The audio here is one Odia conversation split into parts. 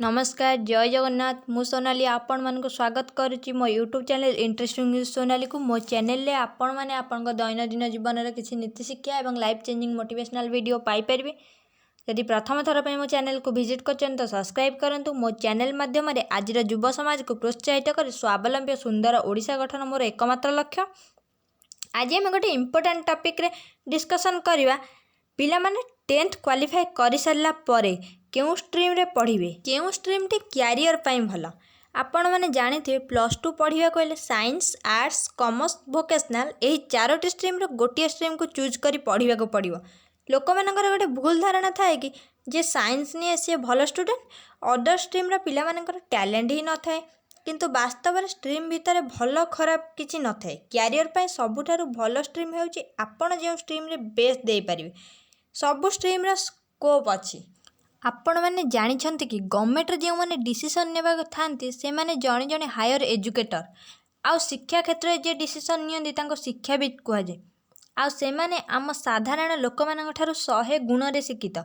ନମସ୍କାର, ଜୟ ଜଗନ୍ନାଥ। ମୁଁ ସୋନାଲି ଆପଣମାନଙ୍କୁ ସ୍ୱାଗତ କରୁଛି ମୋ ୟୁଟ୍ୟୁବ୍ ଚ୍ୟାନେଲ୍ ଇଣ୍ଟରେଷ୍ଟିଂ ନ୍ୟୁଜ୍ ସୋନାଲିକୁ। ମୋ ଚ୍ୟାନେଲରେ ଆପଣମାନେ ଆପଣଙ୍କ ଦୈନନ୍ଦିନ ଜୀବନର କିଛି ନୀତି ଶିକ୍ଷା ଏବଂ ଲାଇଫ୍ ଚେଞ୍ଜିଂ ମୋଟିଭେସନାଲ୍ ଭିଡ଼ିଓ ପାଇପାରିବେ। ଯଦି ପ୍ରଥମ ଥର ପାଇଁ ମୋ ଚ୍ୟାନେଲକୁ ଭିଜିଟ୍ କରିଛନ୍ତି ତ ସବସ୍କ୍ରାଇବ୍ କରନ୍ତୁ। ମୋ ଚ୍ୟାନେଲ ମାଧ୍ୟମରେ ଆଜିର ଯୁବ ସମାଜକୁ ପ୍ରୋତ୍ସାହିତ କରି ସ୍ୱାବଲମ୍ବୀ ଓ ସୁନ୍ଦର ଓଡ଼ିଶା ଗଠନ ମୋର ଏକମାତ୍ର ଲକ୍ଷ୍ୟ। ଆଜି ଆମେ ଗୋଟେ ଇମ୍ପୋର୍ଟାଣ୍ଟ ଟପିକ୍ରେ ଡିସ୍କସନ୍ କରିବା। ପିଲାମାନେ ଟେନ୍ଥ କ୍ୱାଲିଫାଏ କରିସାରିଲା ପରେ କେଉଁ ଷ୍ଟ୍ରିମ୍ରେ ପଢ଼ିବେ, କେଉଁ ଷ୍ଟ୍ରିମ୍ଟି କ୍ୟାରିୟର ପାଇଁ ଭଲ। ଆପଣମାନେ ଜାଣିଥିବେ, ପ୍ଲସ୍ ଟୁ ପଢ଼ିବାକୁ ହେଲେ ସାଇନ୍ସ, ଆର୍ଟ୍ସ, କମର୍ସ, ଭୋକେସନାଲ୍ ଏହି ଚାରୋଟି ଷ୍ଟ୍ରିମ୍ରୁ ଗୋଟିଏ ଷ୍ଟ୍ରିମ୍କୁ ଚୁଜ୍ କରି ପଢ଼ିବାକୁ ପଡ଼ିବ। ଲୋକମାନଙ୍କର ଗୋଟେ ଭୁଲ ଧାରଣା ଥାଏ କି ଯିଏ ସାଇନ୍ସ ନିଏ ସିଏ ଭଲ ଷ୍ଟୁଡ଼େଣ୍ଟ, ଅଦର ଷ୍ଟ୍ରିମ୍ର ପିଲାମାନଙ୍କର ଟ୍ୟାଲେଣ୍ଟ ହିଁ ନଥାଏ। କିନ୍ତୁ ବାସ୍ତବରେ ଷ୍ଟ୍ରିମ୍ ଭିତରେ ଭଲ ଖରାପ କିଛି ନଥାଏ। କ୍ୟାରିୟର ପାଇଁ ସବୁଠାରୁ ଭଲ ଷ୍ଟ୍ରିମ୍ ହେଉଛି ଆପଣ ଯେଉଁ ଷ୍ଟ୍ରିମ୍ରେ ବେଷ୍ଟ ଦେଇପାରିବେ। ସବୁ ଷ୍ଟ୍ରିମ୍ର ସ୍କୋପ୍ ଅଛି। ଆପଣମାନେ ଜାଣିଛନ୍ତି କି ଗଭର୍ଣ୍ଣମେଣ୍ଟରେ ଯେଉଁମାନେ ଡିସିସନ୍ ନେବାକୁ ଥାନ୍ତି, ସେମାନେ ଜଣେ ଜଣେ ହାୟର ଏଜୁକେଟର୍। ଆଉ ଶିକ୍ଷା କ୍ଷେତ୍ରରେ ଯିଏ ଡିସିସନ୍ ନିଅନ୍ତି, ତାଙ୍କୁ ଶିକ୍ଷାବିତ୍ କୁହାଯାଏ। ଆଉ ସେମାନେ ଆମ ସାଧାରଣ ଲୋକମାନଙ୍କ ଠାରୁ 100 ଗୁଣରେ ଶିକ୍ଷିତ।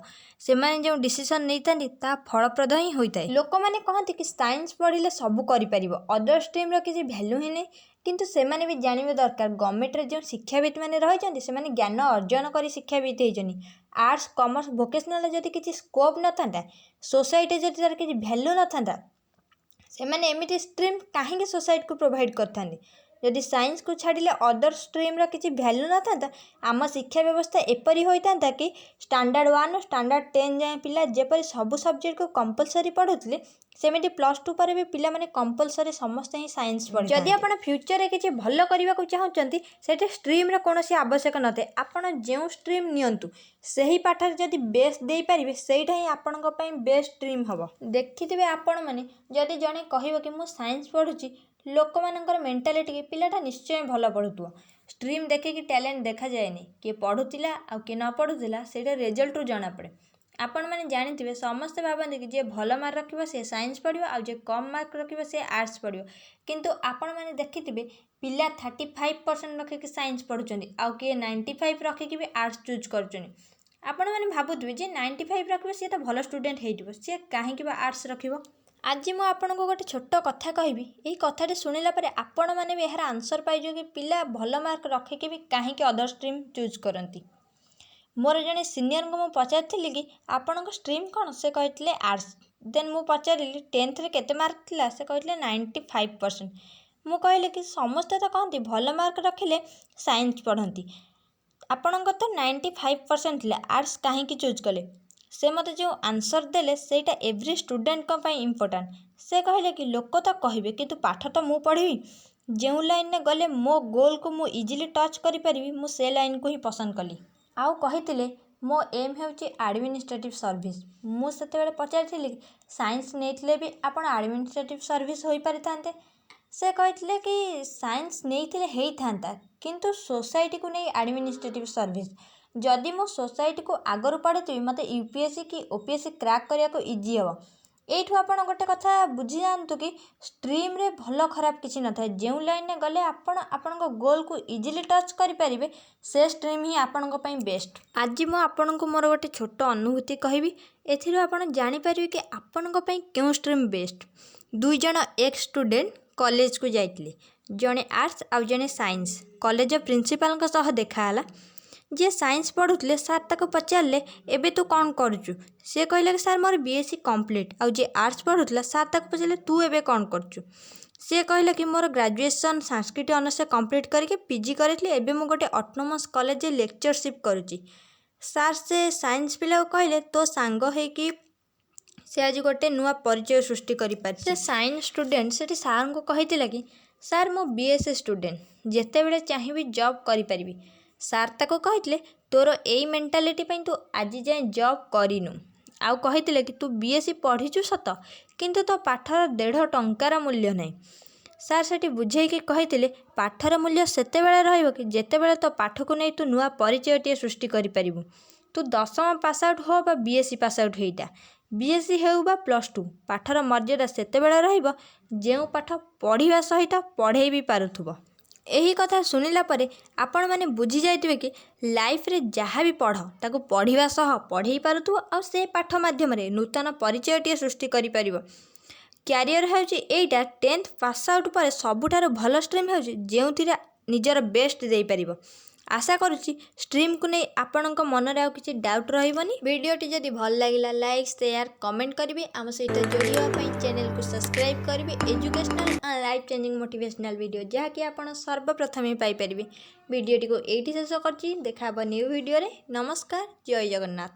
ସେମାନେ ଯେଉଁ ଡିସିସନ୍ ନେଇଥାନ୍ତି, ତାହା ଫଳପ୍ରଦ ହିଁ ହୋଇଥାଏ। ଲୋକମାନେ କହନ୍ତି କି ସାଇନ୍ସ ପଢ଼ିଲେ ସବୁ କରିପାରିବ, ଅଦର ଷ୍ଟ୍ରିମ୍ର କିଛି ଭ୍ୟାଲୁ ହିଁ ନାହିଁ। କିନ୍ତୁ ସେମାନେ ବି ଜାଣିବା ଦରକାର, ଗଭର୍ଣ୍ଣମେଣ୍ଟରେ ଯେଉଁ ଶିକ୍ଷାବିତ୍ ମାନେ ରହିଛନ୍ତି, ସେମାନେ ଜ୍ଞାନ ଅର୍ଜନ କରି ଶିକ୍ଷାବିତ୍ ହେଇଛନ୍ତି। ଆର୍ଟ୍ସ, କମର୍ସ, ଭୋକେସନାଲରେ ଯଦି କିଛି ସ୍କୋପ୍ ନଥାନ୍ତା, ସୋସାଇଟିରେ ଯଦି ତା'ର କିଛି ଭ୍ୟାଲୁ ନଥାନ୍ତା, ସେମାନେ ଏମିତି ଷ୍ଟ୍ରିମ୍ କାହିଁକି ସୋସାଇଟିକୁ ପ୍ରୋଭାଇଡ଼ କରିଥାନ୍ତେ? ଯଦି ସାଇନ୍ସକୁ ଛାଡ଼ିଲେ ଅଦର ଷ୍ଟ୍ରିମ୍ର କିଛି ଭ୍ୟାଲୁ ନଥାନ୍ତା, ଆମ ଶିକ୍ଷା ବ୍ୟବସ୍ଥା ଏପରି ହୋଇଥାନ୍ତା କି ଷ୍ଟାଣ୍ଡାର୍ଡ଼ 1, ଷ୍ଟାଣ୍ଡାର୍ଡ଼ 10 ଯାଏଁ ପିଲା ଯେପରି ସବୁ ସବଜେକ୍ଟକୁ କମ୍ପଲସରି ପଢ଼ୁଥିଲେ, ସେମିତି ପ୍ଲସ୍ ଟୁ ପରେ ବି ପିଲାମାନେ କମ୍ପଲସରି ସମସ୍ତେ ହିଁ ସାଇନ୍ସ ପଢ଼ିଥାନ୍ତେ। ଯଦି ଆପଣ ଫ୍ୟୁଚରରେ କିଛି ଭଲ କରିବାକୁ ଚାହୁଁଛନ୍ତି, ସେଠି ଷ୍ଟ୍ରିମ୍ର କୌଣସି ଆବଶ୍ୟକ ନଥାଏ। ଆପଣ ଯେଉଁ ଷ୍ଟ୍ରିମ୍ ନିଅନ୍ତୁ, ସେହି ପାଠରେ ଯଦି ବେଷ୍ଟ ଦେଇପାରିବେ, ସେଇଟା ହିଁ ଆପଣଙ୍କ ପାଇଁ ବେଷ୍ଟ ଷ୍ଟ୍ରିମ୍ ହେବ। ଦେଖିଥିବେ ଆପଣମାନେ, ଯଦି ଜଣେ କହିବ କି ମୁଁ ସାଇନ୍ସ ପଢ଼ୁଛି, ଲୋକମାନଙ୍କର ମେଣ୍ଟାଲିଟି କି ପିଲାଟା ନିଶ୍ଚୟ ଭଲ ପଢ଼ୁଥିବ। ଷ୍ଟ୍ରିମ୍ ଦେଖିକି ଟ୍ୟାଲେଣ୍ଟ ଦେଖାଯାଏନି। କିଏ ପଢ଼ୁଥିଲା ଆଉ କିଏ ନ ପଢ଼ୁଥିଲା, ସେଇଟା ରେଜଲ୍ଟରୁ ଜଣାପଡ଼େ। ଆପଣମାନେ ଜାଣିଥିବେ, ସମସ୍ତେ ଭାବନ୍ତି କି ଯିଏ ଭଲ ମାର୍କ ରଖିବ ସେ ସାଇନ୍ସ ପଢ଼ିବ ଆଉ ଯିଏ କମ୍ ମାର୍କ ରଖିବ ସେ ଆର୍ଟ୍ସ ପଢ଼ିବ। କିନ୍ତୁ ଆପଣମାନେ ଦେଖିଥିବେ, ପିଲା 35% ରଖିକି ସାଇନ୍ସ ପଢ଼ୁଛନ୍ତି ଆଉ କିଏ 95 ରଖିକି ବି ଆର୍ଟ୍ସ ଚୁଜ୍ କରୁଛନ୍ତି। ଆପଣମାନେ ଭାବୁଥିବେ, ଯିଏ 95 ରଖିବ ସିଏ ତ ଭଲ ଷ୍ଟୁଡ଼େଣ୍ଟ ହେଇଥିବ, ସିଏ କାହିଁକି ବା ଆର୍ଟ୍ସ ରଖିବ? ଆଜି ମୁଁ ଆପଣଙ୍କୁ ଗୋଟେ ଛୋଟ କଥା କହିବି। ଏହି କଥାଟି ଶୁଣିଲା ପରେ ଆପଣମାନେ ବି ଏହାର ଆନ୍ସର୍ ପାଇଯିବେ କି ପିଲା ଭଲ ମାର୍କ ରଖିକି ବି କାହିଁକି ଅଦର ଷ୍ଟ୍ରିମ୍ ଚୁଜ୍ କରନ୍ତି। ମୋର ଜଣେ ସିନିୟରଙ୍କୁ ମୁଁ ପଚାରିଥିଲି କି ଆପଣଙ୍କ ଷ୍ଟ୍ରିମ୍ କ'ଣ? ସେ କହିଥିଲେ ଆର୍ଟ୍ସ। ଦେନ୍ ମୁଁ ପଚାରିଲି, ଟେନ୍ଥରେ କେତେ ମାର୍କ ଥିଲା? ସେ କହିଥିଲେ 95%। ମୁଁ କହିଲି କି ସମସ୍ତେ ତ କହନ୍ତି ଭଲ ମାର୍କ ରଖିଲେ ସାଇନ୍ସ ପଢ଼ନ୍ତି, ଆପଣଙ୍କର ତ 95% ଥିଲା, ଆର୍ଟ୍ସ କାହିଁକି ଚୁଜ୍ କଲେ? ସେ ମୋତେ ଯେଉଁ ଆନ୍ସର୍ ଦେଲେ, ସେଇଟା ଏଭ୍ରି ଷ୍ଟୁଡ଼େଣ୍ଟଙ୍କ ପାଇଁ ଇମ୍ପୋର୍ଟାଣ୍ଟ। ସେ କହିଲେ କି ଲୋକ ତ କହିବେ, କିନ୍ତୁ ପାଠ ତ ମୁଁ ପଢ଼ିବି। ଯେଉଁ ଲାଇନ୍ରେ ଗଲେ ମୋ ଗୋଲ୍କୁ ମୁଁ ଇଜିଲି ଟଚ୍ କରିପାରିବି, ମୁଁ ସେ ଲାଇନ୍କୁ ହିଁ ପସନ୍ଦ କଲି। ଆଉ କହିଥିଲେ, ମୋ ଏମ୍ ହେଉଛି ଆଡ଼ମିନିଷ୍ଟ୍ରେଟିଭ୍ ସର୍ଭିସ୍। ମୁଁ ସେତେବେଳେ ପଚାରିଥିଲି, ସାଇନ୍ସ ନେଇଥିଲେ ବି ଆପଣ ଆଡ଼ମିନିଷ୍ଟ୍ରେଟିଭ୍ ସର୍ଭିସ୍ ହୋଇପାରିଥାନ୍ତେ। ସେ କହିଥିଲେ କି ସାଇନ୍ସ ନେଇଥିଲେ ହେଇଥାନ୍ତା, କିନ୍ତୁ ସୋସାଇଟିକୁ ନେଇ ଆଡ଼ମିନିଷ୍ଟ୍ରେଟିଭ୍ ସର୍ଭିସ୍। ଯଦି ମୁଁ ସୋସାଇଟିକୁ ଆଗରୁ ପଢ଼ିଥିବି, ମୋତେ ୟୁପିଏସ୍ସି କି ଓପିଏସ୍ସି କ୍ରାକ୍ କରିବାକୁ ଇଜି ହେବ। ଏଇଠୁ ଆପଣ ଗୋଟେ କଥା ବୁଝିଯାଆନ୍ତୁ କି ଷ୍ଟ୍ରିମ୍ରେ ଭଲ ଖରାପ କିଛି ନଥାଏ। ଯେଉଁ ଲାଇନ୍ରେ ଗଲେ ଆପଣ ଆପଣଙ୍କ ଗୋଲ୍କୁ ଇଜିଲି ଟଚ୍ କରିପାରିବେ, ସେ ଷ୍ଟ୍ରିମ୍ ହିଁ ଆପଣଙ୍କ ପାଇଁ ବେଷ୍ଟ। ଆଜି ମୁଁ ଆପଣଙ୍କୁ ମୋର ଗୋଟେ ଛୋଟ ଅନୁଭୂତି କହିବି। ଏଥିରୁ ଆପଣ ଜାଣିପାରିବେ କି ଆପଣଙ୍କ ପାଇଁ କେଉଁ ଷ୍ଟ୍ରିମ୍ ବେଷ୍ଟ। ଦୁଇ ଜଣ ଏକ୍ସ ଷ୍ଟୁଡ଼େଣ୍ଟ କଲେଜକୁ ଯାଇଥିଲେ, ଜଣେ ଆର୍ଟ୍ସ ଆଉ ଜଣେ ସାଇନ୍ସ। କଲେଜ ପ୍ରିନ୍ସିପାଲଙ୍କ ସହ ଦେଖାହେଲା। ଯିଏ ସାଇନ୍ସ ପଢ଼ୁଥିଲେ, ସାର୍ ତାକୁ ପଚାରିଲେ, ଏବେ ତୁ କ'ଣ କରୁଛୁ? ସେ କହିଲା କି ସାର୍, ମୋର ବିଏସ୍ସି କମ୍ପ୍ଲିଟ୍। ଆଉ ଯିଏ ଆର୍ଟ୍ସ ପଢ଼ୁଥିଲା, ସାର୍ ତାକୁ ପଚାରିଲେ, ତୁ ଏବେ କ'ଣ କରୁଛୁ? ସିଏ କହିଲା କି ମୋର ଗ୍ରାଜୁଏସନ୍ ସାଂସ୍କ୍ରିଟ ଅନର୍ସରେ କମ୍ପ୍ଲିଟ୍ କରିକି ପିଜି କରିଥିଲି। ଏବେ ମୁଁ ଗୋଟେ ଅଟୋନମସ୍ କଲେଜରେ ଲେକ୍ଚରସିପ୍ କରୁଛି। ସାର୍ ସେ ସାଇନ୍ସ ପିଲାକୁ କହିଲେ, ତୋ ସାଙ୍ଗ ହେଇକି ସେ ଆଜି ଗୋଟେ ନୂଆ ପରିଚୟ ସୃଷ୍ଟି କରିପାରିଛି। ସେ ସାଇନ୍ସ ଷ୍ଟୁଡ଼େଣ୍ଟ ସେଠି ସାର୍ଙ୍କୁ କହିଥିଲା କି ସାର୍, ମୁଁ ବିଏସ୍ସି ଷ୍ଟୁଡ଼େଣ୍ଟ, ଯେତେବେଳେ ଚାହିଁବି ଜବ୍ କରିପାରିବି। ସାର୍ ତାକୁ କହିଥିଲେ, ତୋର ଏଇ ମେଣ୍ଟାଲିଟି ପାଇଁ ତୁ ଆଜି ଯାଏଁ ଜବ୍ କରିନୁ। ଆଉ କହିଥିଲେ କି ତୁ ବିଏସ୍ସି ପଢ଼ିଛୁ ସତ, କିନ୍ତୁ ତୋ ପାଠର ଦେଢ଼ ଟଙ୍କାର ମୂଲ୍ୟ ନାହିଁ। ସାର୍ ସେଠି ବୁଝେଇକି କହିଥିଲେ, ପାଠର ମୂଲ୍ୟ ସେତେବେଳେ ରହିବ କି ଯେତେବେଳେ ତୋ ପାଠକୁ ନେଇ ତୁ ନୂଆ ପରିଚୟଟିଏ ସୃଷ୍ଟି କରିପାରିବୁ। ତୁ ଦଶମ ପାସ୍ ଆଉଟ୍ ହୋ ବା ବିଏସ୍ସି ପାସ୍ ଆଉଟ୍ ହେଇଥା, ବିଏସ୍ସି ହେଉ ବା ପ୍ଲସ୍ ଟୁ, ପାଠର ମର୍ଯ୍ୟାଦା ସେତେବେଳେ ରହିବ ଯେଉଁ ପାଠ ପଢ଼ିବା ସହିତ ପଢ଼େଇ ବି ପାରୁଥିବ। ଏହି କଥା ଶୁଣିଲା ପରେ ଆପଣମାନେ ବୁଝି ଯାଇଥିବେ କି ଲାଇଫ୍ରେ ଯାହା ବି ପଢ଼, ତାକୁ ପଢ଼ିବା ସହ ପଢ଼େଇ ପାରୁଥିବ ଆଉ ସେ ପାଠ ମାଧ୍ୟମରେ ନୂତନ ପରିଚୟଟିଏ ସୃଷ୍ଟି କରିପାରିବ। କ୍ୟାରିୟର ହେଉଛି ଏଇଟା, 10th pass out ପରେ ସବୁଠାରୁ ଭଲ ଷ୍ଟ୍ରିମ୍ ହେଉଛି ଯେଉଁଥିରେ ନିଜର ବେଷ୍ଟ ଦେଇପାରିବ। ଆଶା କରୁଛି ଷ୍ଟ୍ରିମ୍କୁ ନେଇ ଆପଣଙ୍କ ମନରେ ଆଉ କିଛି ଡାଉଟ୍ ରହିବନି। ଭିଡ଼ିଓଟି ଯଦି ଭଲ ଲାଗିଲା, ଲାଇକ୍, ସେୟାର, କମେଣ୍ଟ କରିବେ। ଆମ ସହିତ ଯୋଡ଼ି ହେବା ପାଇଁ ଚ୍ୟାନେଲକୁ ସବସ୍କ୍ରାଇବ୍ କରିବେ। Educational and life changing motivational video ଯାହାକି ଆପଣ ସର୍ବପ୍ରଥମେ ପାଇପାରିବେ। ଭିଡ଼ିଓଟିକୁ ଏଇଠି ଶେଷ କରୁଛି। ଦେଖା ହେବ ନ୍ୟୁ ଭିଡ଼ିଓରେ। ନମସ୍କାର, ଜୟ ଜଗନ୍ନାଥ।